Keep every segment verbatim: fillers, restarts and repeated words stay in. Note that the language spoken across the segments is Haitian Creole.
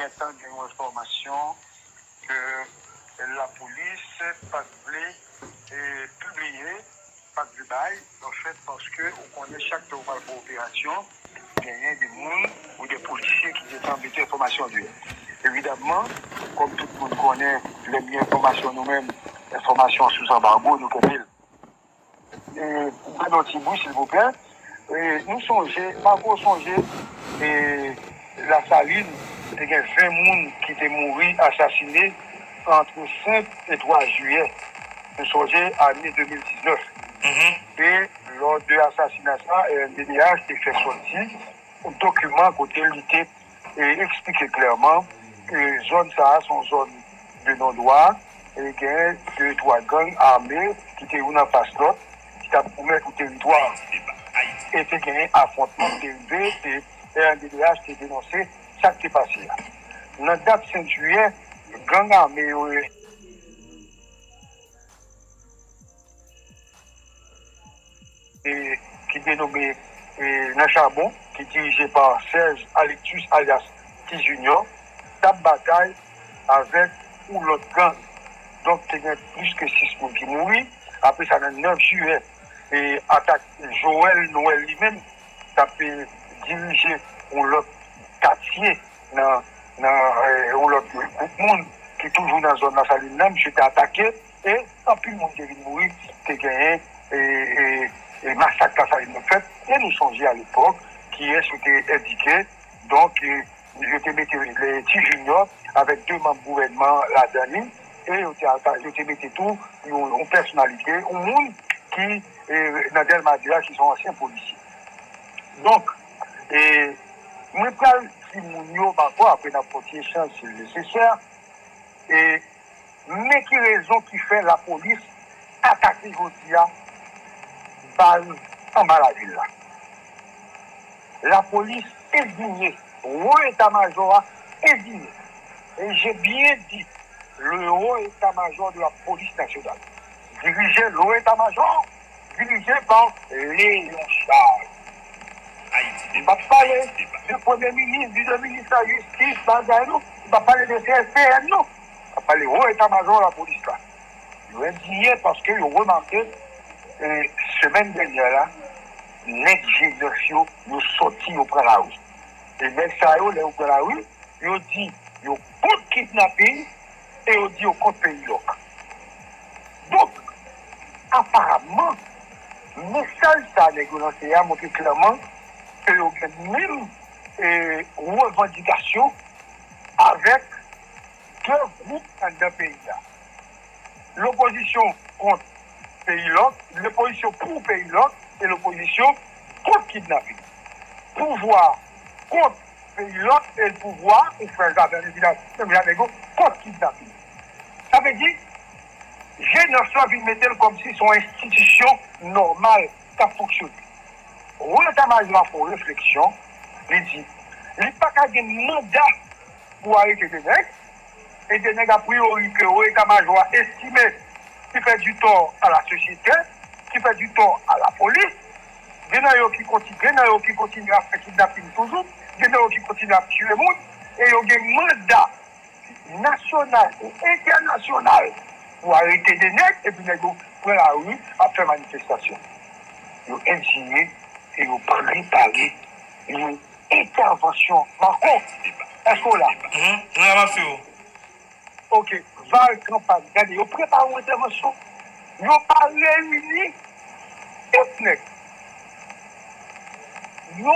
Gentan gen yon enfòmasyon ke lapolis pa t vle, e, pibliye, pa t vle bay, anfèt, paske ou konnen chak lè ou pral fè operasyon, genyen de moun ou de polisye ki gentan mete enfòmasyon deyò. Evidamman, kòm tout moun konnen, lè n gen enfòmasyon nou menm, enfòmasyon sou anbago, nou kenbe l. E, ban nou ti bri, silvouplè. E, nou sonje, Marco sonje, e, Lasalin, te gen ven moun ki te mouri asasine antre senk e twa jiyè. Nou sonje ane de mil diznèf. E lò de asasina sa, R N D D H te fè sòti yon dokiman kote li te e eksplike klèman ke zòn sa a se yon zòn de non dwa, e gen de twa gang ame ki te youn anfas lòt, ki t ap goumè pou teritwa. E te gen afwontman ki te rive, e R N D D H te denonse sa k te pase a. Nan dat senk jiyè, gang ame yo e, ki te nome, e, Nan Chabon, ki dirije pa Serge Alectus alyas Ti Junior, t ap batay avèk yon lòt gang. Donk, te gen plis ke sis moun ki mouri. Apre sa, nan nèf jiyè, e, atak Joël Noël li menm, t ap, e, dirije yon lòt katye nan, nan, e, yon lòt gwoup moun ki toujou nan zòn Lasalin nan, misye te atake, e anpil moun te vin mouri, te genyen, e, e, e masak Lasalin nan fèt, e nou sonje alepòk, kiyès yo te endike, donk, e, yo te mete, e, Ti Junior avèk de manm gouvènman ladan li, e yo te ata-, yo te mete tou yon, yon pèsonalite, yon moun ki, e, nan Dèlma de a, ki se yon ansyen polisye. Donk, e, mwen pral di moun yo, Marco, apre n ap fè yon ti echanj, si l nesesè, e, men ki rezon ki fè lapolis atake jodi a baz anba lavil la. Lapolis endiye, wo eta majò a endiye. E je byen di, le haut état-major de la police nationale. Dirije lo eta majò, dirije pa Léon Charles. M p ap pale de premye minis, di de minis lajistis, bagay nou. M p ap pale de C S P N nou. M ap pale wo eta majò lapolis la. Yo endiye paske yo remake, e, semèn dènyè la, nèg G nèf yo, yo sòti, yo pran lari. E nèg sa yo, lè yo pran lari, yo di yo kont kidnaping e yo di yo kont peyi lòk. Donk, aparamman, mesaj sa nèg yo lanse a montre klèman ke yo gen menm, e, revandikasyon avèk de gwoup anndan peyi a. Lopozisyon kont peyi lòk, lopozisyon pou peyi lòk e lopozisyon kont kidnaping. Pouvwa kont peyi lòk e pouvwa ou frè Javen, epi la, menm jan nèg yo kont kidnaping. Sa vle di, G nèf la vin mete l kòmsi se yon enstitisyon nòmal k ap fonksyone. Wo eta majò a fè yon refleksyon, li di, li pa ka gen manda pou arete de nèg, e de nèg apriori ke wo eta majò a estime ki fè du tort à la société, ki fè du tort à la police, gen nan yo ki konti-, gen nan yo ki kontinye ap fè kidnaping toujou, gen nan yo ki kontinye ap tiye moun, e yo gen manda nasyonal ou entènasyonal pou arete de nèg, epi nèg yo pran lari ap fè manifestasyon. Yo endiye e yo prepare yon entèvansyon. Marco, èske w la? Mhm. Mwen la, m ap swiv ou. Ok, Val Kanpay, gade, yo prepare yon entèvansyon. Yo pa reyini tout nèg. Yo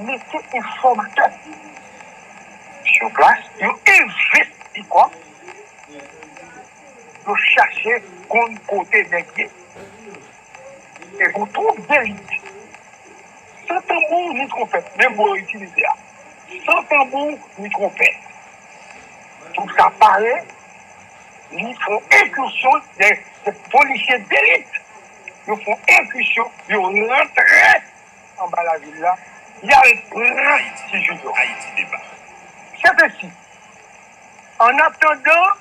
mete enfòmatè sou plas, yo envesti kòb, yo chache konn kote nèg ye. E pou twoup delit, san tanbou ni twonpèt, menm mo yo itilize a, san tanbou ni twonpèt, twoup sa pare, li fè yon enkisyon, de, de polisye delit, yo fè yon enkisyon, yo rantre anba lavil la, y al pran Ti Junior. Ayiti deba. Sètesi, annatandan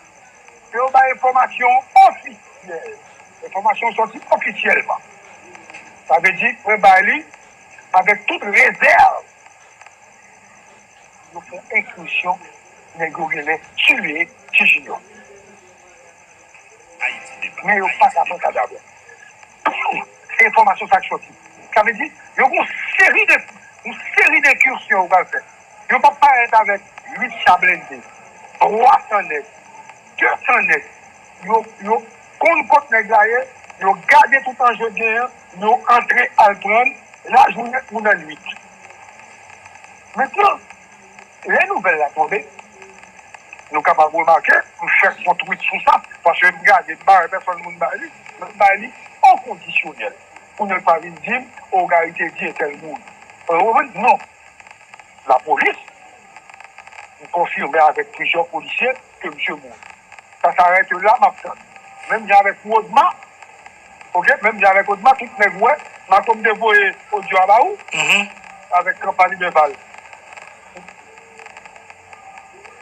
ke yo bay enfòmasyon ofisyèl, enfòmasyon sòti ofisyèlman, sa vle di, mwen bay li avèk tout rezèv, yo fè yon enkisyon Nèg yo genlè tiye Ti Junior. Men yo pa ka pran kadav la. Se enfòmasyon sa k sòti. Sa vle di, yo gen yon seri de, yon seri de enkisyon yo pral fè. Yo p ap parèt avèk uit cha blende, twa san nèg, de san nèg. Yo, yo konn kot nèg la ye, yo gade tout anje genyen, yo antre al pran lajounen ou nan nwit. Mentnan, lè nouvèl la tonbe, nou kapab remake, m fè yon tweet sou sa, paske m gade, m pa wè pèsonn moun bay li, men m bay li an kondisyonèl. Pou nèg pa vin di m, o, Gary te di entèl mouri. Ou konprann? Non. Lapolis, m konfime avèk plizyè polisye ke misye mouri. Sa, sa rete la, m ap tann. Menm jan avèk Rodma, oke, menm jan avèk Rodma, tout nèg wè, Makombe te voye odyo a ba ou, avèk kanpay li Deval.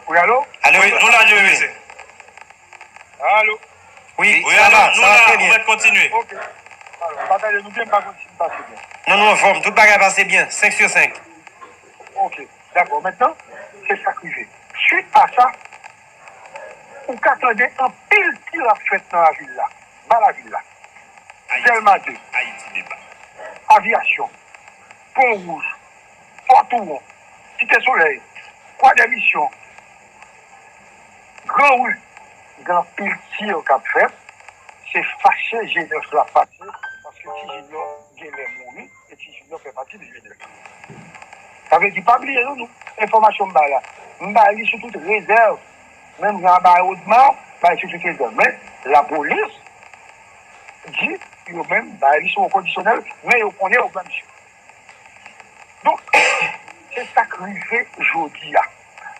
Wi, alo? Alo, wi, nou la, Dye mesye. Alo? Wi, wi, sa alo, va, nou sa va la, trè ou byen. Mèt kontinye. Oke. Alò, m pa tande nou byen, m pa konn si m pase byen. Non, nou anfòm, tout bagay pase byen, senk sou senk. Oke, dakò. Mentnan, se sa k rive. Swit a sa, ou ka tande anpil tir ap fèt nan lavil la, ba lavil la. Dèlma de, Avyasyon, Pon Wouj, Fò Touwon, Site Solèy, Kwa dè Misyon, Gran Ri, gen anpil tir k ap fèt. Se fache jenès la fache, paske Ti Junior genlè mouri, e Ti Junior fè pati de jenès la. Sa vle di, pa bliye non, nou, enfòmasyon m bay la, m bay li sou tout rezèv. Menm jan a bay Odma, bay sou tout rezèv. Men, lapolis di, yo menm, bay li sou yon kondisyonèl, men yo konnen yo pran misye. Donk, se sa k rive jodi a.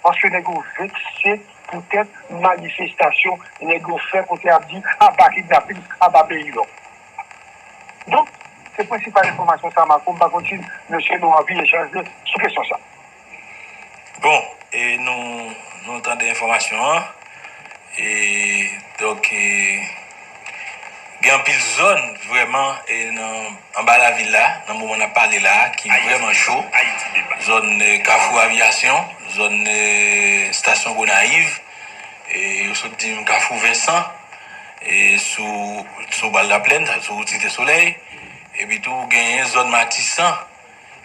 Paske nèg yo vekse poutèt manifestasyon nèg yo fè kote y ap di, aba kidnapin, aba peyi lòk. Donk, se prensipal enfòmasyon sa, Marco. M pa konn si mesye nou anvi echanj sou kesyon sa. Bon, e nou, nou tande enfòmasyon an. E, donk, e, gen anpil zòn vrèman, e, nan, anba lavil la, nan moman n ap pale la, ki vrèman cho. Zòn, e, Kafou Avyasyon, zòn, e, Estasyon Gonayiv, e, yo sot di m Kafou Vensan, e, sou, sou Bal Laplèn, sou wout Site Solèy. Epi tou, genyen zòn Matisan,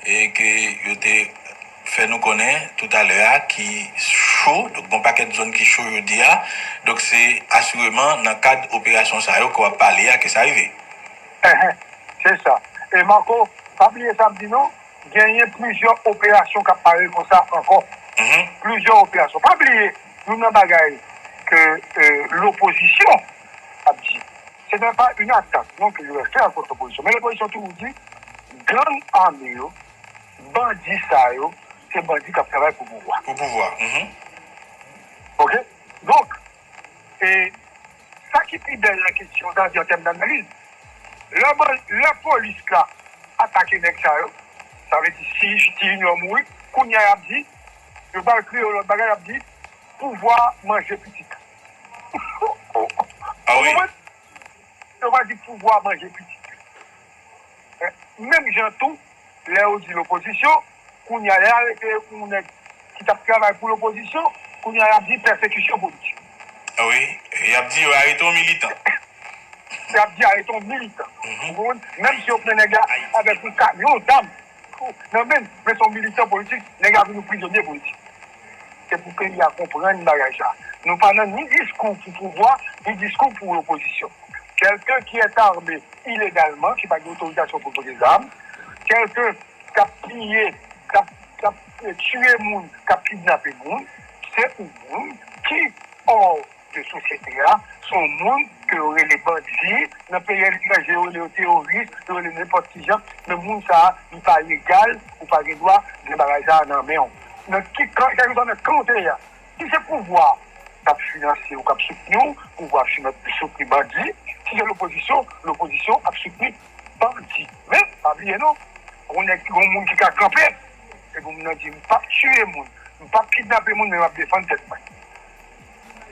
e ke yo te fè nou konnen toutalè a ki cho, donk, gon pakèt zòn ki cho jodi a. Donk, se asireman nan kad operasyon sa yo ke w ap pale a ke sa rive. Enhen, se sa. E Marco, pa bliye sa m di nou, genyen plizyè operasyon k ap pare konsa ankò. Plizyè operasyon. Pa bliye, youn nan bagay ke, e, lopozisyon ap di, ce n'est pas une attaque, non, que je vais faire contre l'opposition. Men lopozisyon toujou di, gang ame yo, bandi sa yo, se bandi k ap travay pou pouvwa. Pou pouvwa. Oke? Donk, e, sa ki pi bèl nan kesyon sa, se an tèm danaliz. Lè ban-, lè polis la atake nèg sa yo, sa vle di si Ti Junior mouri, kounye a y ap di, yo pral kreye yon lòt bagay, y ap di, pouvwa manje pitit. Ah wi. Yo pa di pouvwa manje pitit. Menm jan tou, lè yo di lopozisyon, kounye a lè y arete yon nèg ki t ap travay pou lopozisyon, kounye a y ap di pèsekisyon politik. Ah wi, y ap di yo arete yon militan. Y ap di arete yon militan. Ou konprann? Menm si yo pran nèg la avèk yon kamyon zam nan men l, men se yon militan politik, nèg la vin yon prizonye politik. Se pou peyi a konprann bagay sa. Nou pa nan ni diskou pou pouvwa, ni diskou pou opozisyon. Quelqu'un qui est armé illégalement, ki pa gen otorizasyon pou pote zam, quelqu'un k ap piye, k ap, k ap, eh, tiye moun, k ap kidnape moun, se yon moun ki hors de sosyete a, se yon moun ke yo rele bandi, nan peyi aletranje yo rele yo teworis, yo rele nenpòt ki jan, men moun sa a, li pa legal, ou pa gen dwa gen bagay sa a nan men w. Nan ki kan, kèlkeswa nan kan w te ye a, si se pouvwa k ap finanse w, k ap soutni w, pouvwa ap soutni bandi, si se lopozisyon, lopozisyon ap soutni bandi. Men, pa bliye non, yon nèg, yon moun ki ka kanpe, epi moun nan di, "M p ap tiye moun, m p ap kidnape moun, men m ap defann tèt mwen."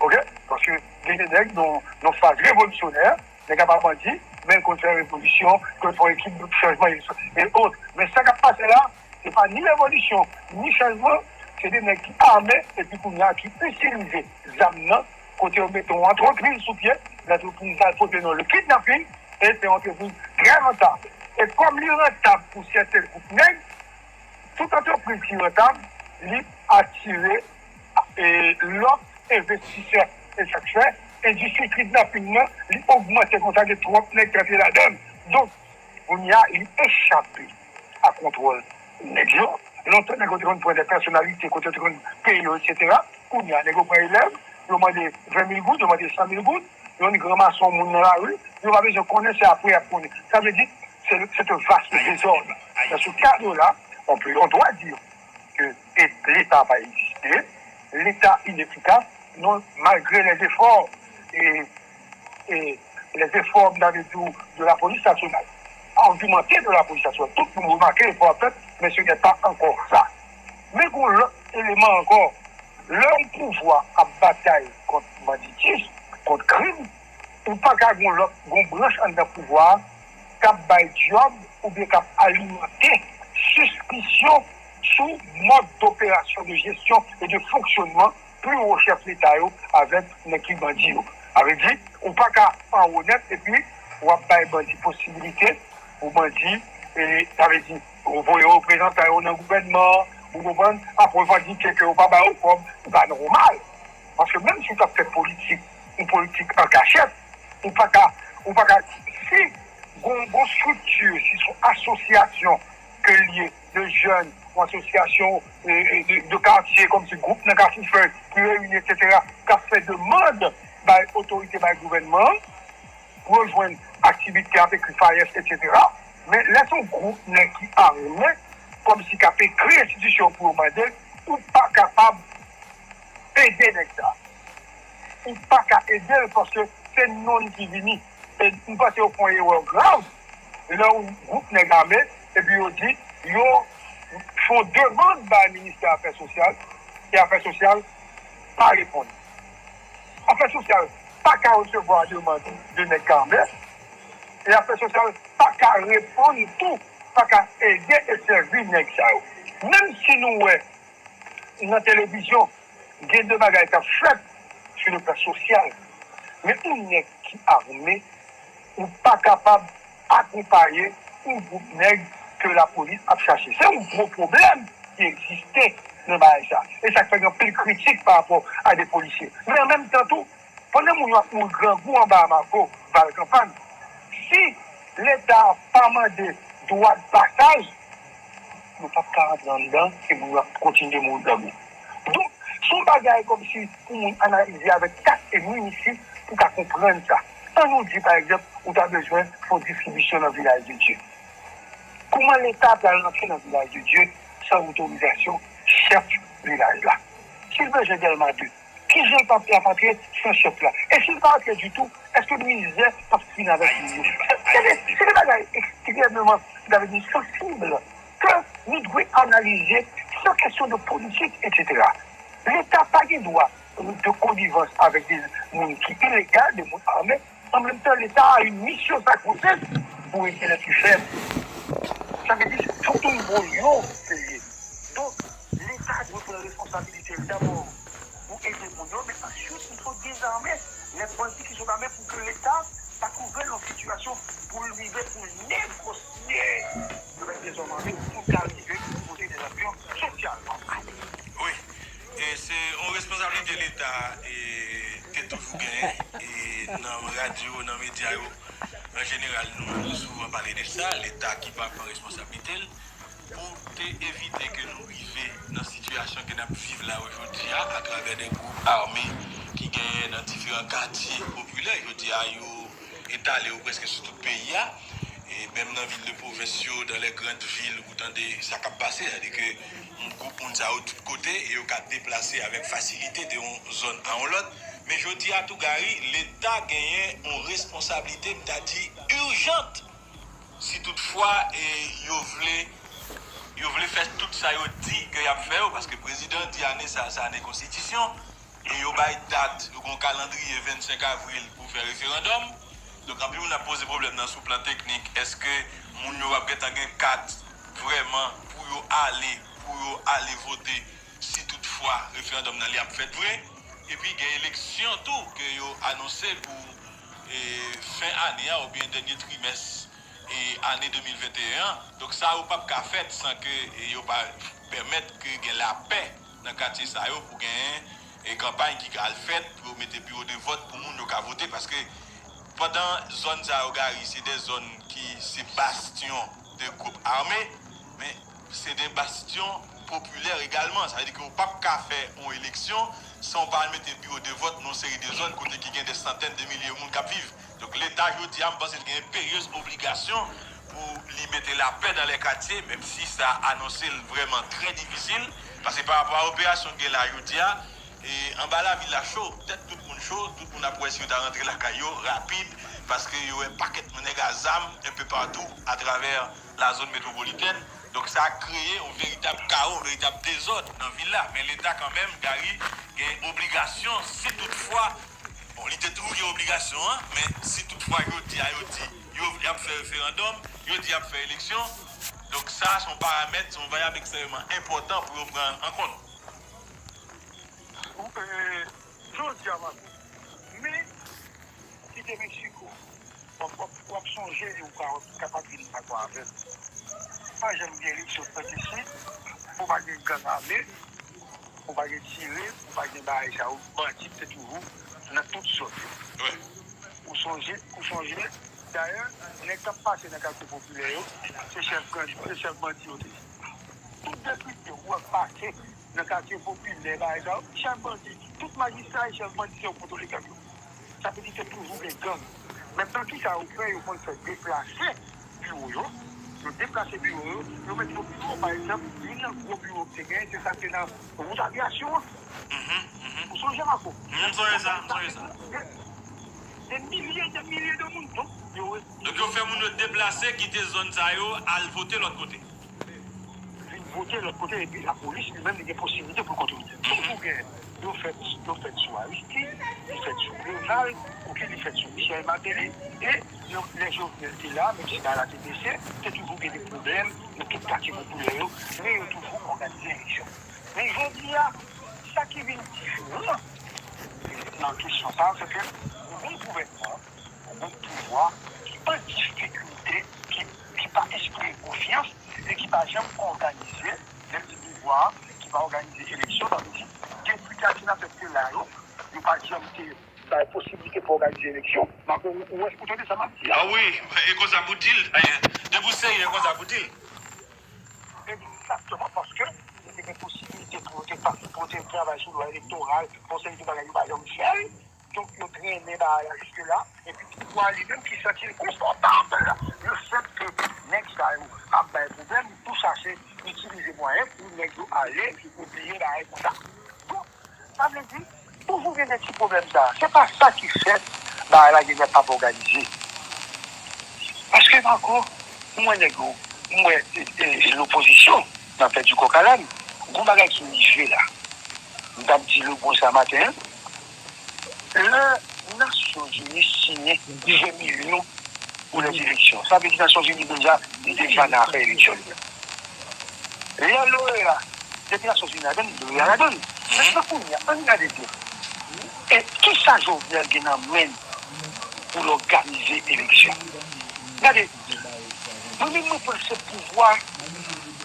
Oke? Paske gen de nèg nan, nan faz revolisyonè, nèg la pa bandi, men l konn fè revolisyon, konn fè yon ekip chanjman e, e ot. Men sa k ap pase la, se pa ni revolisyon, ni chanjman, Se de nèg ki ame epi kounye a ki itilize zam nan, kote yo mete yon antrepriz sou pye, lantrepriz sa pote non le kidnaping, e se yon antrepriz trè rantab. E kòm li rantab pou sèten gwoup nèg, tout antrepriz ki rantab, li atire e, lòt envestisè. E sa k fè, endistri kidnaping nan, li ogmante konsa, gen twòp nèg k antre ladan l. Donk, kounye a, li echape a kontwòl nèg yo. Lontan, nèg yo te konn pran de pèsonalite, kote yo te konn peye yo, etsetera. Kounye a, nèg yo pran elèv, yo mande ven mil goud, yo mande san mil goud, yo vin ranmase yon moun nan lari, yo pa bezwen konnen, se apre y ap konnen. Sa vle di, c'est c'est un vaste désordre. Dans ce cadre-là, on peut, on doit dire que l'État va exister, l'État inefikas, non, malgré les efforts et, et les efforts, m ta vle di, de la police nationale, argumenté de la police nationale. Tout moun remake efò ap fèt, men ce n'est pas encore ça. Men gon lòt eleman ankò, lè yon pouvwa ap batay kont banditis, kont krim, ou pa ka gon lòt, gon branch anndan pouvwa a k ap bay djòb oubyen k ap alimante sispisyon sou mòd doperasyon, de jesyon e de fonksyònman pli wo chèf Leta yo avèk nèg ki bandi yo. Sa vle di, ou pa ka anwo nèt epi w ap bay bandi posibilite pou bandi, e, sa vle di, ou voye reprezantan yo nan gouvènman, ou konprann, ap revandike ke yo pa ba yo kòb, se pa nòmal. Paske menm si w t ap fè politik, yon politik an kachèt, ou pa ka, ou pa ka, si gon, gon estrikti, si se yon asosyasyon ke l ye de jèn, yon asosyasyon, e, e, de, de katye, kòmsi gwoup nan Kafou Fèy, ki reyini, etsetera, k ap fè demann bay otorite, bay gouvènman an, rejwenn aktivite ap ekri FAES, etsetera. Men lè se yon gwoup nèg ki ame, kòmsi k ap ekri enstitisyon pou yo mande l, ou pa kapab ede nèg sa. Ou pa ka ede l paske se non l ki vini. E m panse yo fè yon erè grav lè yon gwoup nèg ame epi yo di yo fè yon demann bay ministè afè sosyal e afè sosyal pa reponn. Afè sosyal pa ka resevwa demann de nèg k ame e afè sosyal pa ka reponn tou, pa ka ede e sèvi nèg sa yo. Menm si nou wè nan televizyon, gen de bagay k ap fèt sou le plan sosyal. Men yon nèg ki ame, ou pa kapab akonpaye yon gwoup nèg ke lapolis ap chache. Se yon gwo pwoblèm ki egziste nan bagay sa. E sa k fè gen anpil kritik pa rapò a de polisye. Men an menm tan tou, pandan moun yo ap mouri grangou anba Amako, Valkanpann, si Leta pa mande dwa de pasaj, yo p ap ka rantre anndan e moun yo ap kontinye mouri grangou. Donk, se yon bagay kòmsi pou moun analize avèk kat e minisi pou ka konprann sa. Ann nou di, pa egzanp, ou ta bezwen fè yon distribisyon nan Vilaj de Dye. Kòman Leta pral rantre nan Vilaj de Dye san otorizasyon chèf vilaj la? Si l bezwen Dèlma de, kijan l p ap, l ap antre san chèf la? E si l pa antre ditou, èske mizè p ap fin avèk moun yo? Se, se de, se de bagay ekstrèmeman, m ta vle di, sansib ke nou dwe analize san kesyon de politik, etsetera. Leta pa gen dwa de konivans avèk de moun ki ilegal, de moun ame. An menm tan, Leta a yon misyon sakrosen pou ede lè pi fèb. Sa vle di, se tout yon volyon peye. Donk, Leta dwe pran responsabilite l dabò pou ede moun yo, men answit, il faut dezame nèg bandi ki sot ame pou ke Leta pa twouve l nan sitiyasyon pou l rive pou negosye avèk dezòm ame pou l ka rive poze de zanpyon sosyalman. Wi, e se yon responsablite Leta e, te toujou genyen. E nan radyo, nan medya yo, an jeneral, nou menm, nou souvan pale de sa, Leta ki pa pran responsablite l pou te evite ke nou rive nan sitiyasyon ke n ap viv la yo jodi a, atravè de gwoup ame ki genyen nan diferan katye popilè. Jodi a, yo etale yo prèske sou tout peyi a. E menm nan vil de pwovens yo, dans les grandes villes, ou tande sa k ap pase, sètadi ke yon gwoup moun sa yo tout kote, e yo ka deplase avèk fasilite de yon zòn a yon lòt. Men jodi a tou, Gary, Leta genyen yon responsablite, m ta di, ijant. Si toutfwa, e, yo vle, yo vle fè tout sa yo di ke y ap fè yo, paske prezidan di ane sa, se ane konstitisyon, e yo bay dat, yo gen yon kalandriye vennsenk avril pou fè referandòm. Donk, anpil moun ap poze pwoblèm nan sou plan teknik, èske moun yo ap gentan gen kat vrèman pou yo ale, pou yo ale vote si toutfwa referandòm nan li ap fèt vre, epi gen eleksyon tou ke yo anonse pou e, fen ane a oubyen dènye trimès e, ane de mil venteyen an. Donk sa yo p ap ka fèt san ke e, yo pa pèmèt ke gen lapè nan katye sa yo pou genyen e, kanpay ki ka al fèt pou yo mete biwo de vòt pou moun yo ka vote. Paske pandan zòn sa yo, Gary, se de zòn ki se bastyon de gwoup ame, men se de bastyon popilè egalman. Sa vle di ke w p ap ka fè yon eleksyon san w pa al mete biwo de vòt nan yon seri de zòn kote ki gen de santèn de milye moun k ap viv. Donk, Leta, jodi a, m panse l gen enperyez obligasyon pou li mete lapè dans les quartiers, menm si sa anonse l vrèman trè difisil, paske pa rapò a operasyon k gen la jodi a, e anba lavil la cho, tèt tout moun cho, tout moun ap wè si yo ta rantre lakay yo rapid, paske yo wè pakèt nèg a zam enpe patou atravè la zòn metwopolitèn. Donk, sa kreye yon veritab kawo, yon veritab dezòd nan vil la. Men Leta, kanmenm, Gary, gen obligasyon, si toutfwa, bon, li te toujou gen obligasyon an, men si toutfwa jodi a yo di yo y ap fè referandòm, yo di y ap fè eleksyon, donk sa se yon paramèt, se yon varyab ekstrèmeman enpòtan pou yo pran an kont. Ou, e, jodi a, Marco, men, kite Meksiko, w ap, w ap, w ap sonje e ou ka, w ap kapab vin dakò avè m. Pa janm gen eleksyon fèt isit, pou pa gen gang ame, pou pa gen tire, pou pa gen bagay sa yo, bandi te toujou nan tout zòn yo. Wi. Ou sonje, ou sonje, dayè, nèg k ap pase nan katye popilè yo, se chèf gang, se chèf bandi yo te ye. Tout depite ou wè k pase nan katye popilè, bagay sa yo, chèf bandi, tout majistra e chèf bandi se yo k kontwole gang yo. Sa vle di se toujou gen gang. Men plan ki sa yo fè, yo konn fè deplase biwo yo. Yo deplase biwo yo, yo mete yo pi wo, pa egzanp, youn nan gwo biwo ki te genyen, se sa ki te nan wout avyasyon an. Mhm, mhm. Ou sonje, Marco? M sonje sa, m sonje sa. De, de milye, de milye de moun, donk, yo re- Donk, yo fè moun yo deplase, kite zòn sa yo, al vote lòt kote. Vin vote lòt kote, epi lapolis, li menm, li gen posiblite pou l kontwole. Mhm. Toujou gen, yo fèt, yo fèt sou Aristide, li fèt sou Preval, oke, li fèt sou Michel Martelly, e yo, lè Jovenel te la, menm si bagay la te bese, te toujou gen de pwoblèm nan tout katye popilè yo, men yo toujou òganize eleksyon. Men jodi a, sa ki vin diferan nan kesyon sa a, se ke ou gen yon gouvènman, yon gwoup pouvwa ki an difikilte, ki, ki pa eksprime konfyans e ki pa janm òganize, lè m di pouvwa a, ki pa òganize eleksyon, sa vle di depite ak senatè ki te la yo, yo pa janm te bay posiblite pou òganize eleksyon. Marco, ou, ou, ou tande sa m ap di a? A wi, e konsa pou di l, dayè. Depi w serye, e konsa pou di l. Egzakteman, paske yo te gen posiblite pou yo te pa, pou yo te travay sou lwa elektoral, konsèy de bagay yo pa janm fè l. Donk, yo trennen bagay la jiske la. Epi pouvwa a li menm ki santi l konfòtab, lefèt ke nèg sa yo ap bay pwoblèm, tou chache itilize mwayen pou nèg yo ale, pou bliye bagay konsa. Donk, sa vle di, toujou gen de ti pwoblèm sa. Se pa sa ki fè bagay la genlè p ap òganize. Paske, Marco, m wè nèg yo, m wè, e, e, e, lopozisyon nan pèdi kòk a lèn. Gon bagay ki rive la. M t ap di Lebon sa maten an. Lè Nasyonzini siyen ven milyon pou lèzeleksyon, sa vle di Nasyonzini deja, li deja nan afè eleksyon li. Lè l'OEA, depi Nasyonzini ladann, l'OEA ladann. Mentnan kounye a, ann gade byen. E kisa Jovenel gen nan men l pou l òganize eleksyon? Gade, mwen menm mwen panse pouvwa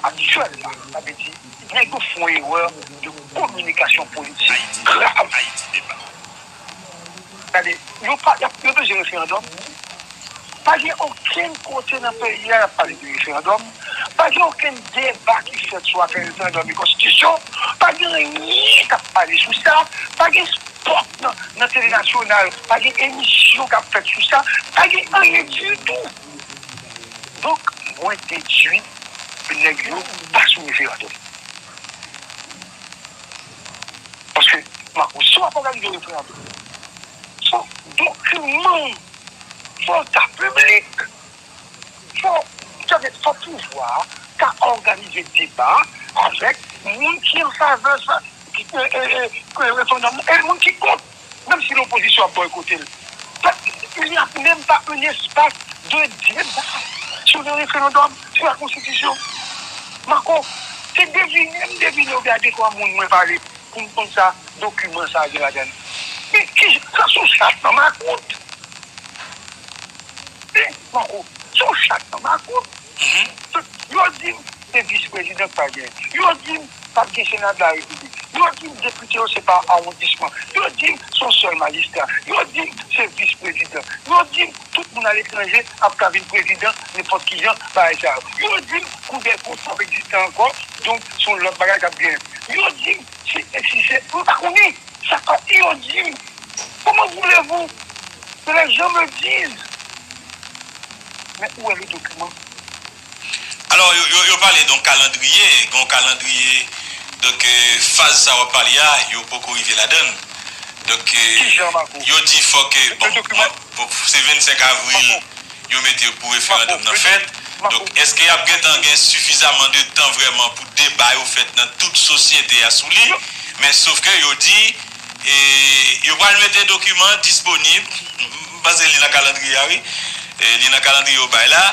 aktyèl la, sa vle di, nèg yo fè yon erè de kominikasyon politik grav. Gade, yo pa, y ap, yo bezwen referandòm. Pa gen okenn kote nan peyi a y ap pale de referandòm. Pa gen okenn deba ki fèt sou afè referandòm e konstitisyon. Pa gen anyen k ap pale sou sa. Pa gen spòt nan, nan tele nasyonal. Pa gen emisyon k ap fèt sou sa. Pa gen anyen ditou. Donk, mwen dedui nèg yo pa sou referandòm. Paske, Marco, si w ap òganize referandòm, fò dokiman, fò ka piblik, fò, sa vle di, fò pouvwa a ka òganize deba avèk moun ki an favè sa, ki, e, e, e, referandòm nan, e moun ki kont. Menm si lopozisyon ap bòykote l, pa, il n'y a même pas un espace de débat sur le référendum, sur la constitution. Marco, Se devine m devine oubyen a de twa moun mwen pale pou m konn sa dokiman sa a gen ladan l. Men ki jan, sa se yon chat nan makout. Wi, Marco, se yon chat nan makout. Yo di m se vis prezidan k pa genyen. Yo di m p ap gen sena de la repiblik. Yo di m depite yo se pa awondisman. Yo di m se yon sèl majistra. Yo di m se vis prezidan. Yo di m tout moun aletranje ap ka vin prezidan nenpòt ki jan bagay sa yo. Yo di m kou dè kont p ap egziste ankò, donk se yon lòt bagay k ap genyen. Yo di m si, si se, m pa konnen. Sa pa yo di m. Comment voulez-vous que les gens me disent? Men ou wè le dokiman. Alò, yo, yo, yo pale de yon kalandriye, gen yon kalandriye, donk, euh, faz sa w ap pale a, yo poko rive ladan l. Donk, euh, yo di fòk, bon, bon, se vennsenk avril, yo mete pou referandòm nan fèt. Donk, èske y ap gentan gen sifizaman de tan vrèman pou deba yo fèt nan tout sosyete a sou li? Men sof ke yo di, e, yo pral mete dokiman an disponib, m panse li nan kalandriye a, wi. E, li nan kalandriye yo bay la.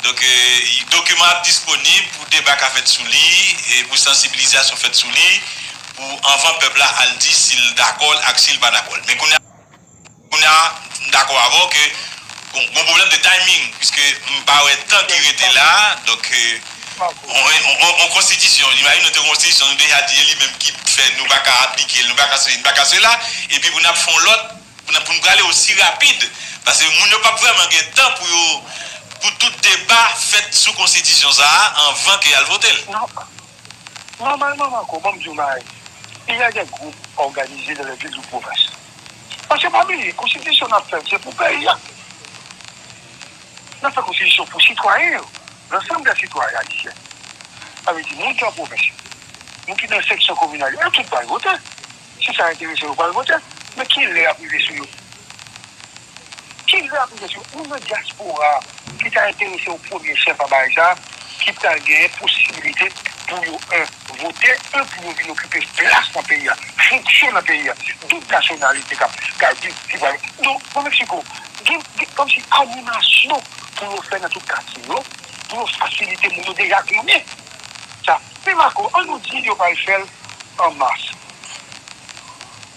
Donk, e, dokiman ap disponib pou deba ka fèt sou li, e pou sansibilizasyon fèt sou li, pou anvan pèp la al di si l dakò l ak si l pa dakò l. Men kounye a, Kounye a, m dakò avè w ke gon, gon pwoblèm de timing, piske m pa wè tan ki rete la, donk, euh, on, on, on, on konstitisyon, imajine nou te yon konstitisyon, nou deja di e li menm ki fè nou pa ka aplike l, nou pa ka sesi, nou pa ka sela, epi pou n ap fè yon lòt, pou n, pou n prale osi rapid, paske moun yo p ap vrèman gen tan pou yo, pou tout deba fèt sou konstitisyon sa a anvan ke y al vote l. Nòmalman, Marco, ban m di w bagay, il y a des groupes organisés dans les villes ou provinces. Paske pa bliye, konstitisyon n ap fè, se pou peyi a. N ap fè konstitisyon pou sitwayen yo, lansanm dè sitwayen ayisyen. Sa vle di, moun ki an pwovens yo, moun ki nan seksyon kominal yo, yo tout pral vote. Si sa enterese yo, yo pral vote. Men kilè y ap rive sou yo? Kilè ap rive sou moun nan dyaspora ki ta enterese yo premye chèf a bagay sa, ki pral genyen posibilite pou yo, en, vote, en, pou yo vin okipe plas nan peyi a, fonksyon nan peyi a, doub nasyonalite k ap, k ap viv, ki pral. Donk, nan Meksiko, gen, gen kòmsi animasyon pou yo fè nan tout katye yo, pou yo fasilite moun yo deja konnen sa. Men Marco, an nou di yo pral fè l an mas.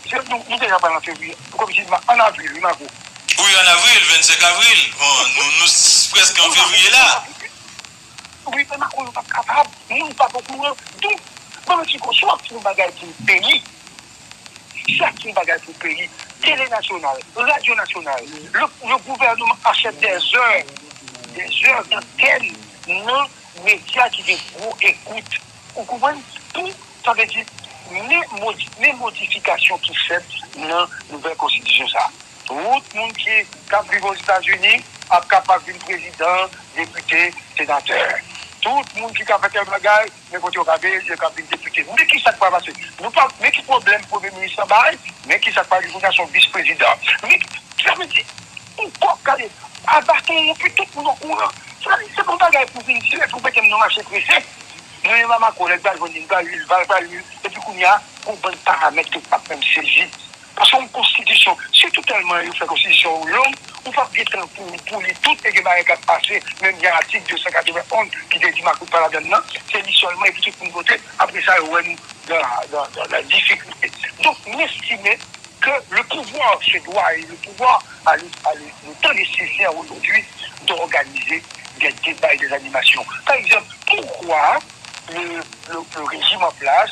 Se, nou, nou deja pral an fevriye. Kòmsi ma, an avril, wi, Marco. Wi, an avril, vennsenk avril. Bon, nou, nou s- prèske an fevriye la. Wi, men Marco, yo p ap kapab. Moun p ap okouran. Donk, ban m di w, si w ap fè yon bagay pou peyi, si w ap fè yon bagay pou peyi, tele nasyonal, radyo nasyonal, le, le gouvernement achète des heures, des heures d'antenne nan medya ki gen gwo ekout. Ou konprann? Pou, sa vle di, men modi, men modifikasyon ki fèt nan nouvèl konstitisyon sa a. Tout moun ki, k ap viv Ozetazini ap kapab vin prezidan, depite, senatè. Tout moun ki ka fè tèl bagay, men kote yo ka viv, yo ka vin depite. Men ki sa k pral pase? Nou pa, men ki pwoblèm premye minis lan bay, men ki sa k pral rive kounye a, se yon vis prezidan. Men, sa vle di, yon kòk kale, a baton wonpi, tout moun okouran. Sa vle di, se pa yon bagay pou vin di, epi w mete m nan mache prese. Mwen menm a Marco, lè l pral jwenn li, m pral li, l pral, pral li, epi kounye a, gon bann paramèt ke m p ap menm sezi. Paske yon konstitisyon, sitou tèlman yo fè konstitisyon yo long, ou p ap gen tan pou, pou li tout, e gen bagay k ap pase, menm jan atik de san katreven onz ki te di makout pa ladann nan, se li sèlman, epi tout moun vote, apre sa yo wè nou nan, nan, nan, nan difikilte. Donk, m estime que le pouvoir se doit et le pouvoir a le, a le, le temps nécessaire aujourd'hui d'organiser des débats et des animations. Par exemple, pourquoi le, le, le régime en place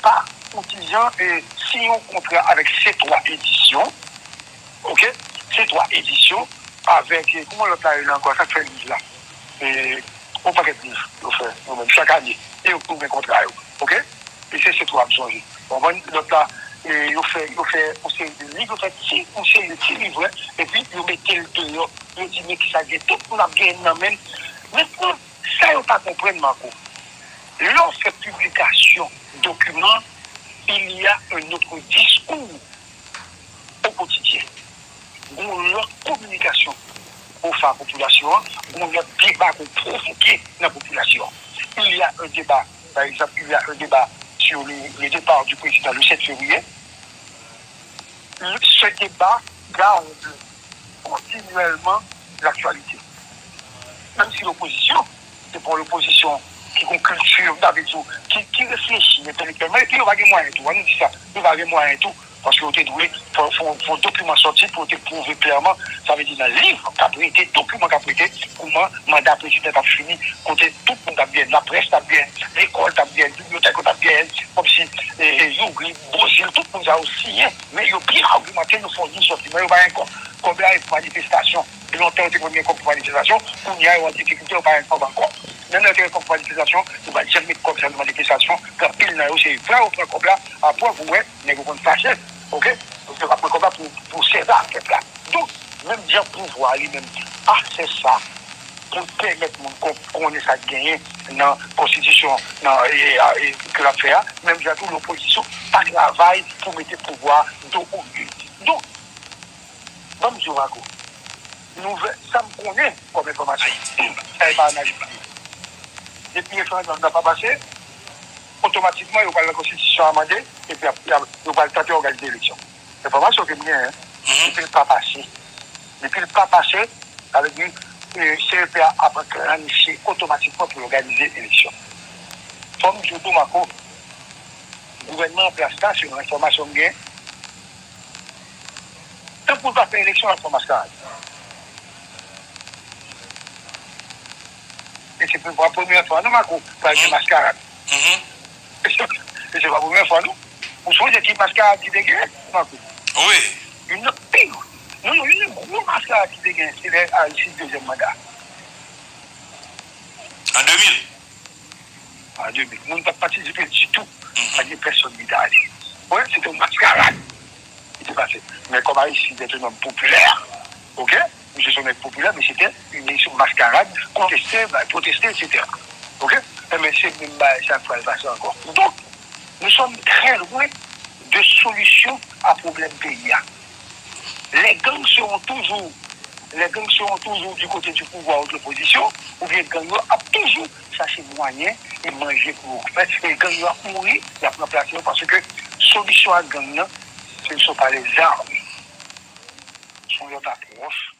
pa ou ti jan e siyen yon kontra avèk C trois Éditions, ok? C trois Éditions, avèk, e, kòman lòt la rele ankò, sa k fè liv la? E, yon pakèt liv yo fè, yo menm, chak ane, e yo tou gen kontra yo, ok? E se, se tou ap sonje. Ou konprann? Lòt la, e, yo fè, yo fè yon seri de liv, yo fè ti, yon seri de ti liv, wi, epi yo mete l deyò. Yo di, men kisa gen, tout moun ap genyen nan men l. Mentnan, sa yo pa konprann, Marco, lè w fè piblikasyon dokiman, il y a un autre discours au quotidien. Gon lòt kominikasyon pou w fè a popilasyon an, gon lòt deba pou w pwovoke nan popilasyon an. Il y a un débat, par exemple, il y a un débat sur le, le départ du président le sept février. Le, ce débat garde continuellement l'actualité. Menm si lopozisyon, se pa yon lopozisyon ki gon kilti, m ta vle di w, ki, ki reflechi entèlektyèlman, epi yo pa gen mwayen tou, ann nou di sa, yo pa gen mwayen tou, paske yo te dwe fè, fè, fè yon dokiman sòti pou yo te pwouve klèman, sa vle di nan liv k ap rete, dokiman k ap rete, kouman manda prezidan t ap fini, kote tout moun t ap gen, laprès t ap gen, lekòl t ap gen, bibliyotèk yo t ap gen, kòmsi, e, e, Youri, Bozil, tout moun sa yo siyen, men yo byen agimante, yo fè yon liv sòti, men yo pa gen kòb. Kòb la e pou manifestasyon. Lontan yo te konn gen kòb pou manifestasyon, kounye a yo an difikilte, yo pa gen kòb ankò. Menm lè yo te gen kòb pou manifestasyon, yo pa t janm met kòb sa nan manifestasyon. Gen anpil nan yo, se vre yo pran kòb la, apre ou wè, nèg yo konn fache, oke? Yo te pa pran kòb la pou, pou sèvi ak pèp la. Donk, menm jan pouvwa li menm pa fè sa pou l pèmèt moun kon-, konnen sa k genyen nan konstitisyon, nan, e, a, e, ke l ap fè a, menm jan tou lopozisyon pa travay pou mete pouvwa a do o mye. Donk, ban m di w, Marco, nouvè-, sa m konnen kòm enfòmasyon, sa e pa analiz li ye. Depi referandòm nan pa pase, otomatikman yo pral nan konstitisyon amande, epi ap, ap, yo pral tante òganize eleksyon. Enfòmasyon ke m genyen, depi l pa pase, depi l pa pase, sa vle di, e, C E P a ap anklanche otomatikman pou l òganize eleksyon. Fò m di w tou, Marco, gouvènman an plas la, selon enfòmasyon m gen, tankou l pa fè eleksyon, l ap fè maskarad. E se pou, pou premyè fwa, non, Marco, pral gen maskarad. E se, e se pa premyè fwa, non. Ou sonje ki maskarad ki te gen, Marco? Wi. Youn nan pi, non, non, youn nan gwo maskarad ki te gen, se lè Aristide dezyèm manda. An de mil. An de mil. Moun pa t patisipe ditou. Pa gen pèsonn ki te ale. Wi, se te yon maskarad ki te pase. Men kòm Aristide se te yon nonm popilè, oke? Misye se yon nèg popilè, misye te vini sou maskarad, konteste, bay, pwoteste, etsetera. Oke? Enben, se menm bagay sa k pral pase ankò. Donk, nous sommes très loin de solution à problème peyi a. Les gangs seront toujours, les gangs seront toujours du côté du pouvoir ou de l'opposition, oubyen gang yo ap toujou chache mwayen e manje pou yo fè, e gang yo ap mouri, y ap ranplase yo, paske solisyon a gang nan, ce ne sont pas les armes, se yon lòt apwòch.